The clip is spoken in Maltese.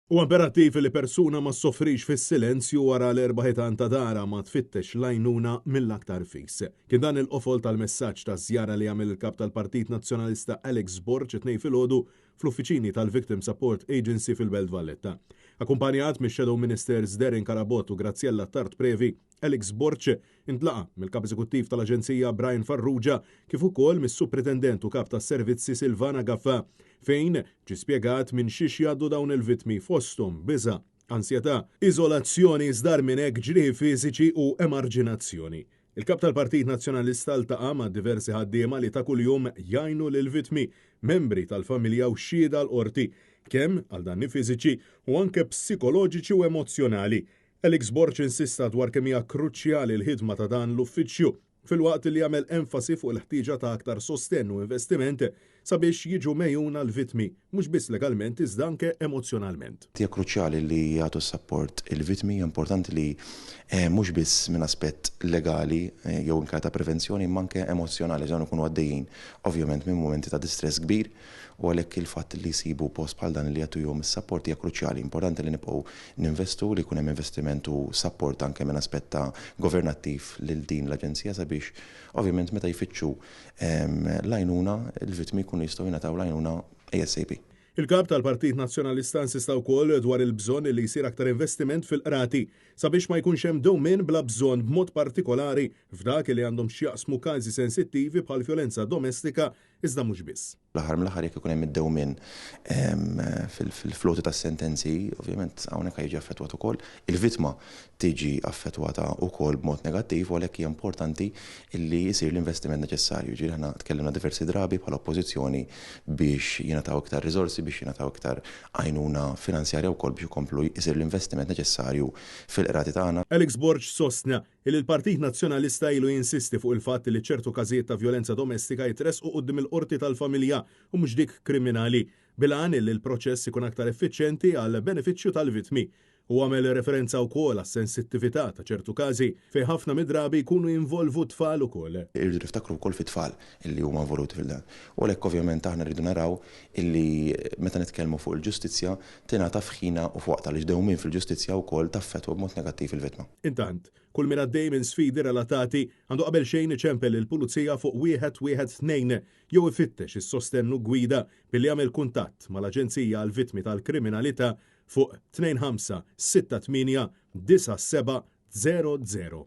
Huwa imperattiv li persuna ma ssofrix fis-silenzju wara l-erba' ħitan ta' darha ma tfittex l-għajnuna mill-aktar fis. Kien dan il-qofol tal-messaġġ taż-żjara li għamel il-Kap tal-Partit Nazzjonalista Alex Borg it-Tnejn filgħodu fl-uffiċini tal-Victim Support Agency fil-Belt Valletta. Akkumpanjat mix-Shadow Ministers Darren Carabott u Graziella Attard Previ, Alex Borg intlaqa' mill-Kap Eżekuttiv tal-Aġenzija Brian Farrugia kif ukoll mis-Supretendent u Kap tas-Servizzi Silvana Gafà fejn ġie spjegat minn xiex jgħaddu dawn il-vittmi fosthom biża', ansjetà, iżolazzjoni iżda agħar minn hekk ġrieħi fiżiċi u emarġinazzjoni. Il-Kap tal-Partit Nazzjonalista ltaqa' ma' diversi ħaddiema li ta' kuljum jgħinu lill-vittmi, membri tal-familja u xhieda l-Qorti, kemm għal danni fiżiċi u anke psikoloġiċi u emozzjonali. Alex Borg insista dwar kemm hija kruċjali l-ħidma ta' dan l-uffiċċju, filwaqt li għamel enfasi fuq il-ħtieġa ta' aktar sostenn u investiment sabiex jiġu megħjuna l-vittmi, mhux biss legalment iżda anke emozzjonalment. Hija kruċjali li jagħtu s-sapport il-vittmi, hija importanti li mhux biss minn aspett legali jew inkella ta' prevenzjoni imma anke emozzjonali għax dawn ikunu għaddejjin ovvjament minn mumenti ta' distress kbir u għalhekk il-fatt li jsibu post bħal dan li jagħtuhom is-sapport hija kruċjali. Importanti li nibqgħu ninvestu, li jkun hemm investiment u sapport anke minn aspett ta' governattiv lil din l-aġenzija sabiex ovvjament meta jfittxu l-għajnuna, il-vittmi jkunu jistgħu jingħataw l-għajnuna ASAP. Il-Kap tal-Partit Nazzjonalista insista wkoll dwar il-bżonn li jsir aktar investiment fil-qrati sabiex ma jkunx hemm dewmien bla bżonn b'mod partikolari f'dak li għandhom x'jaqsmu każi sensittivi bħall-vjolenza domestika iżda mhux biss. Fl-aħħar mill-aħħar jekk ikun hemm id-dewmien fil-floti tas-sentenzi, ovvjament hawnhekk jiġi affettwat ukoll, il-vittma tiġi affettwata wkoll b'mod negattiv u għalhekk hija importanti li jsir l-investiment neċessarju. Jiġifieri aħna tkellimna diversi drabi bħala Oppożizzjoni biex jingħataw iktar riżorsi, biex jingħataw iktar għajnuna finanzjarja wkoll biex ikomplu jsir l-investiment neċessarju fil-qrati tagħna. Alex Borg sostna Illi l-Partit Nazzjonalista ilu jinsisti fuq il-fatt li ċertu każijiet ta' vjolenza domestika jitressqu quddiem il-Qorti tal-Familja u mhux dik kriminali, bil-għan illi l-proċess ikun aktar effiċjenti għall-benefiċċju tal-vittmi. Huwa għamel referenza wkoll għas-sensittività ta' ċertu każi, fejn ħafna mid-drabi jkunu jinvolvu t-tfal ukoll. Irridu niftakru wkoll fit-tfal illi huma involuti fil-dan. U għalhekk ovvjament aħna rridu naraw illi meta nitkellmu fuq il-ġustizzja tingħata f'ħinha u f'waqtha għaliex dewmien fil-ġustizzja wkoll taffettwa b'mod negattiv il-vittma. Intant, kull min għaddej minn sfidi relatati għandu qabel xejn iċempel lill-Pulizija fuq 112 jew ifittex is-sostenn u gwida billi jagħmel kuntatt mal-Aġenzija għall-Vittmi tal-Kriminalità fuq 25 68 97 00.